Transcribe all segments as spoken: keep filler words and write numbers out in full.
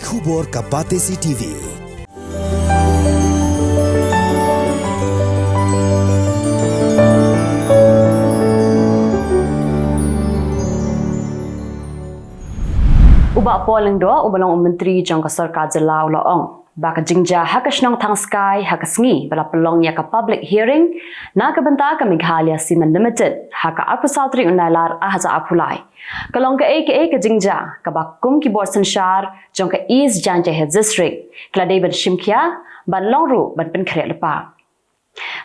Khubor ka Batesi T V. U Bah Paul Lyngdoh, uba long u Myntri jong ka Sorkar Jylla, u la ong ba ka jingjia ha ka shnong Thangskai ha ka sngi ba la pynlong ïa ka public hearing na ka bynta ka Meghalaya Cement Limited ha ka arphew saw tarik u Nailar arhajar arphew lai, ka long kaei kaei ka jingjia kaba kum ki bor synshar jong ka East Jaintia Hills District ki la dei ban shim khia, ban long ruh ban pynkhreh lypa.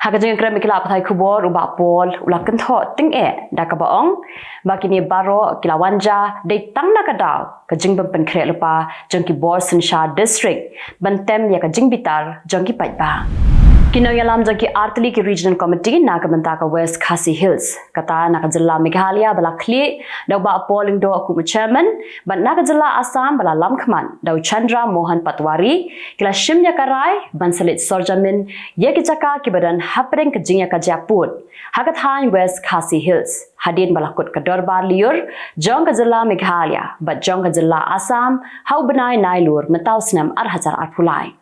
Ha ka jingïakren bad ki lad pathai khubor, u Bah Paul u la kynthoh tyngeh da kaba ong ba kine baroh ki la wan jia dei tang na ka daw ka jingbym pynkhreh lypa jong ki bor synshar district ban tem ïa ka jingbitar jong ki paidbah. Ki nongïalam jong ki artylli ki Regional Committee na ka bynta ka West Khasi Hills, kata na ka jylla Meghalaya, ba la khlieh da u Bah Paul Lyngdoh kum u Chairman, bad na ka jylla Assam ba la lam khmat da u Chandra Mohan Patwari, ki la shim ïa ka rai ban sa leit sorjamin ïa ki jaka kiba don hapdeng ka jingïakajia pud ha ka thaiñ West Khasi Hills, hadien ba la kut ka dorbar lyiur jong ka jylla Meghalaya bad jong ka jylla Assam ha u bnai Nailur mynta u snem arhajar arphew lai.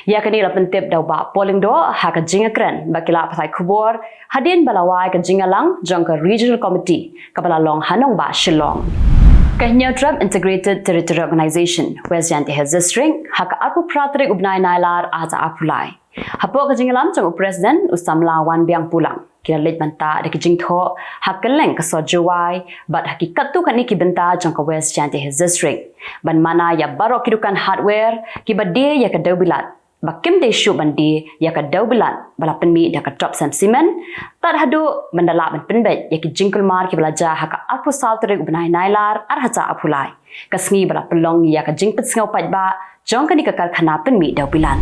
Ïa kane la pyntip da u Bah Paul Lyngdoh ha ka jingïakren bad ki lad pathai khubor hadien ba la wai ka jingïalang jong ka Regional Committee kaba la long ha nongbah Shillong. Ka Hynñiewtrep Integrated Territorial Organization West Jaintia Hills District, ha ka arphew phra tarik u bnai Nailar arhajar arphew lai, hapoh ka jingïalam jong u President, u Samla Wanbiang Pulang, ki la leit ban tah da ki jingthoh ha kylleng ka sor Jowai bad ha ki katto katne ki bynta jong ka West Jaintia Hills District, ban mana ïa baroh ki dukan hardware kiba die ïa ka dewbilat ba kim dei shuh ban die ïa ka dewbilat ba la pynmih da ka Topcem Cement, tad haduh ban da lah ban pynbeit ïa ki jingkulmar kiba la jia ha ka arphew saw tarik u bnai Nailar arhajar arphew lai, ka sngi ba la pynlong ïa ka jingpynsngew paidbah jong kane ka karkhana pynmih dewbilat.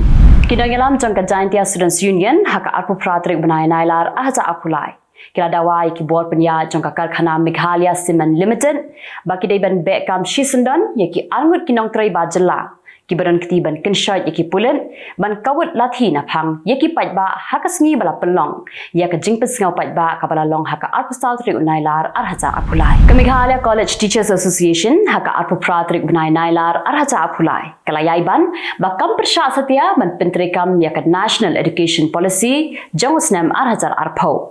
Ki nongïalam jong ka Jaintia Students Union, ha ka arphew phra tarik u bnai Nailar arhajar arphew lai, ki la dawa ïa ki bor pynïaid jong ka karkhana Meghalaya Cement Limited ba ki dei ban beh kam shisyndon ïa ki arngut ki nongtrei bar jylla kiba don kti ban kynshoit ïa ki pulit ban kawut lathi naphang ïa ki paidbah ha ka sngi ba la pynlong ïa ka jingpynsngew paidbah kaba la long ha ka arphew saw tarik u Nailar arhajar arphew lai. Ka Meghalaya College Teachers Association, ha ka arphew phra tarik u bnai Nailar arhajar arphew lai, ka la ïai ban ba kam pyrshah satia ban pyntreikam ïa ka National Education Policy jong u snem arhajar arphew.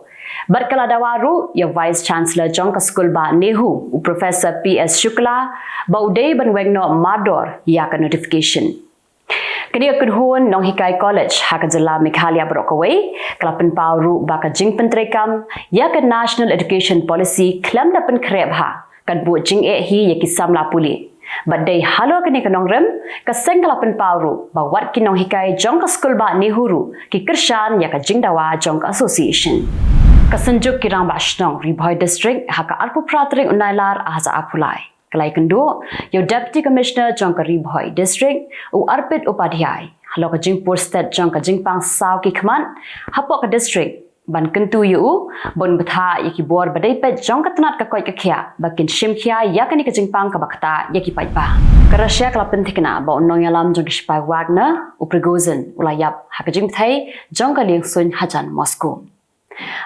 Bad ka la dawa ruh ïa u Vice Chancellor jong ka skul bah NEHU, u Professor P S Shukla, ba u dei ban weng noh mardor ïa ka notification. Kane ka kynhun nonghikai college ha ka jylla Meghalaya baroh kawei, ka la pynpaw ruh ba ka jingpyntreikam ïa ka National Education Policy khlem da pynkhreh bha kan buh jingeh hi ïa ki samla pule. Bad dei halor kane ka nongrim, ka seng ka la pynpaw ruh ba wat ki nonghikai jong ka skul bah NEHU ruh ki kyrshan ïa ka jingdawa jong ka association. Ka Synjuk ki Rangbah Shnong Ri Bhoi District, ha ka arphew phra tarik u Nailar arhajar arphew lai, ka la ïakynduh ïa u Deputy Commissioner jong ka Ri Bhoi District, u Arpit Upadhyay, halor ka jingpur stet jong ka jingpang saw ki khmat hapoh ka district, ban kyntu ïa u ban bthah ïa ki bor ba dei peit jong ka tnat ka koit ka khiah ba kin shim khia ïa kane ka jingpang kaba ktah ïa ki paidbah. Ka Russia ka la pynthikna ba u nongïalam jong ki shipai Wagner, u Prigozhin, u la ïap ha ka jingbthei jong ka liengsuiñ hajan Moscow.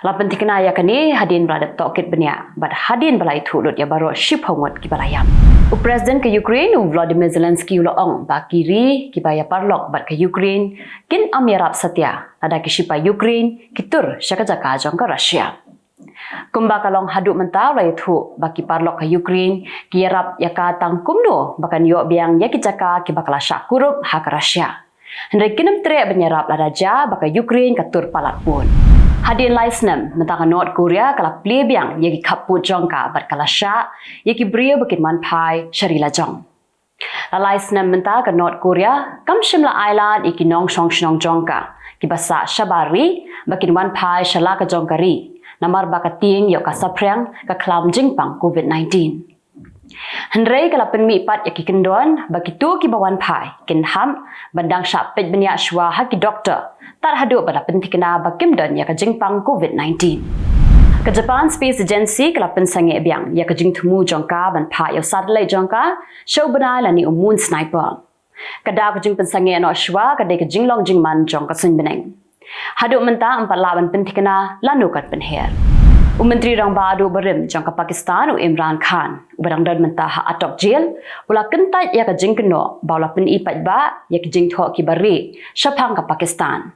La pynthikna ïa kane hadien ba la dep tohkit bniah bad hadien ba la ïathuh lut ïa baroh shiphew ngut kiba la ïap. U President ka Ukraine, u Volodymyr Zelensky, u la ong ba ki ri kiba ïaparalok bad ka Ukraine kin ym ïarap satia lada ki shipai Ukraine ki tur sha ka jaka jong ka Russia. Kumba ka long haduh mynta, u la ïathuh ba ki paralok ka Ukraine ki ïarap ïa ka tang kumno ba kan ïoh biang ïa ki jaka kiba ka la shah kurup ha ka Russia. Hynrei kin ym treh ban ïarap lada jia ba ka Ukraine ka tur palat bun. Hadien lai snem mynta ka North Korea ka la plie biang ïa ki khappud jong ka bad ka la shah ïa ki briew ba kin wan phai sha ri la jong. La lai snem mynta ka North Korea kam shym la ailad ïa ki nongshong shnong jong ka kiba sah shabar ri ba kin wan phai sha la ka jong ka ri, namar ba ka tieng ïoh ka saphriang ka khlam jingpang COVID nineteen. Hynrei ka la pynmih pat ïa ki kyndon ba kito kiba wan phai kin hap ban dang shah peit bniah shuwa ha ki doktor tad haduh ba la pynthikna ba kim don ïa ka jingpang COVID nineteen. Ka Japan Space Agency ka la pynsangeh biang ïa ka jingthmu jong ka ban phah ïa u satellite jong ka sha u bnai lane u moon sniper. Ka daw ka jingpynsangeh noh shuwa ka dei ka jinglong jingman jong ka suiñ bneng. Haduh mynta ym pat lah ban pynthikna lano kan pynher. U Myntri Rangbah Duh Barim jong ka Pakistan, u Imran Khan, uba dang don mynta ha Atok Jail, u la kyntait ïa ka jingkynnoh ba u la pyni paidbah ïa ki jingthoh kiba rieh shaphang ka Pakistan.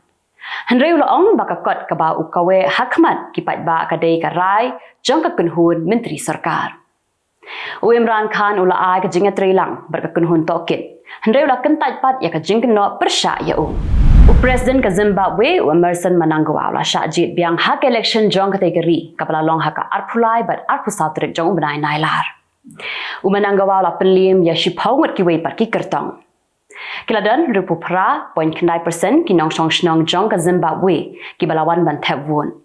Hynrei u la ong ba ka kot kaba u kaweh ha khmat ki paidbah ka dei ka rai jong ka kynhun myntri sorkar. U Imran Khan u la ai ka jingïatreilang bad ka kynhun tohkit, hynrei u la kyntait pat ïa ka jingkynnoh pyrshah ïa u. U President ka Zimbabwe, u Emmerson Mnangagwa, u la shah jied biang ha ka election jong katei ka ri kaba la long ha ka arphew lai bad arphew saw tarik jong u bnai Nailar. U Mnangagwa u la pynliem ïa shiphew ngut kiwei pat ki kyrtong. Ki la don hynriewphew phra point khyndai percent ki nongshong shnong jong ka Zimbabwe kiba la wan ban thep vote.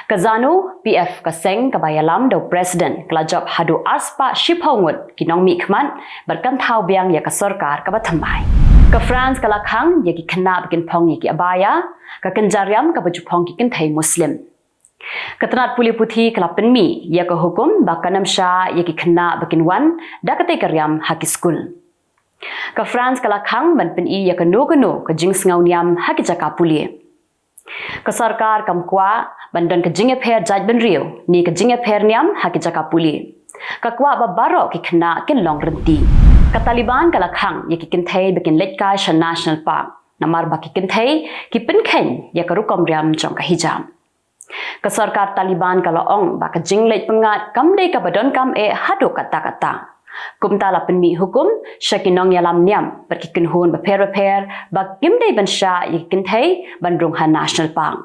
Ka ZANU-PF, ka seng kaba ïalam da u President, ka la jop haduh arspah shiphew ngut ki nongmihkhmat bad kan thaw biang ïa ka sorkar kaba thymmai. Ka France ka la khang ïa ki khynnah ba kin phong ïa ki abaya, ka kynja riam kaba ju phong ki kynthei Muslim. Ka tnat pule puthi ka la pynmih ïa ka hukum ba kan ym shah ïa ki khynnah ba kin wan da katei ka riam ha ki skul. Ka France ka la khang ban pyni ïa kano kano ka jingsngew niam ha ki jaka pule. Ka sorkar kam kwah ban don ka jingïapher jaitbynriew ne ka jingïapher niam ha ki jaka pule. Ka kwah ba baroh ki khynnah kin long rynti. Ka Taliban ka la khang ïa ki kynthei ba kin leit kai sha National Park, namar ba ki kynthei ki pynkheiñ ïa ka rukom riam jong ka hijab. Ka sorkar Taliban ka la ong ba ka jingleit pyngngad kam dei kaba donkam eh haduh katta katta. Kumta la pynmih hukum sha ki nongïalam niam bad ki kynhun bapher bapher ba kim dei ban shah ïa ki kynthei ban rung ha National Park.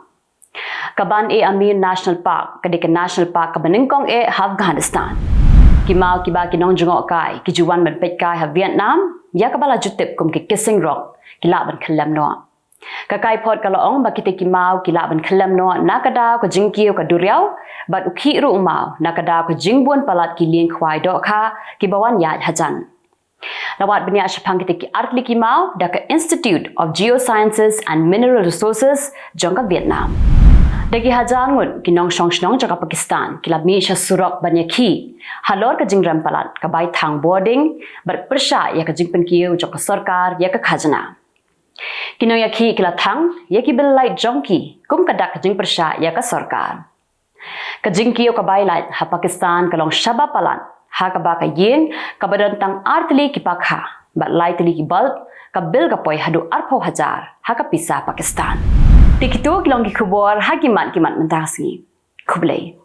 Ka Ban-e-Amir National Park ka dei ka National Park kaba nyngkong eh ha Afghanistan. Ki maw kiba ki nongjngohkai ki ju wan ban peitkai ha Vietnam, ïa kaba la ju tip kum ki Kissing Rock, ki lah ban khyllem noh. Ka kaiphod ka la ong ba kitei ki maw ki lah ban khyllem noh na ka daw ka jingkiew ka duriaw bad u khih ruh u maw na ka daw ka jingbun palat ki lieng khwai dohkha kiba wan ïaid hajan. La wad bniah shaphang kitei ki artylli ki maw da ka Institute of Geosciences and Mineral Resources jong ka Vietnam. Da ki hajar ngut ki nongshong shnong jong ka Pakistan ki la mih sha surok ban ïakhih halor ka jingrem palat ka bai thang boarding bad pyrshah ïa ka jingpynkiew jong ka sorkar ïa ka khajna. Ki nongïakhih ki la thang ïa ki bill light jong ki kum ka dak ka jingpyrshah ïa ka sorkar. Ka jingkiew ka bai light ha Pakistan ka long shaba palat ha kaba ka ïing kaba don tang artylli ki pakha bad laitylli ki bulb, ka bill ka poi haduh arphew hajar ha ka pisa Pakistan. Te kito ki long ki khubor ha ki mat ki mat mynta ka sngi. Khublei.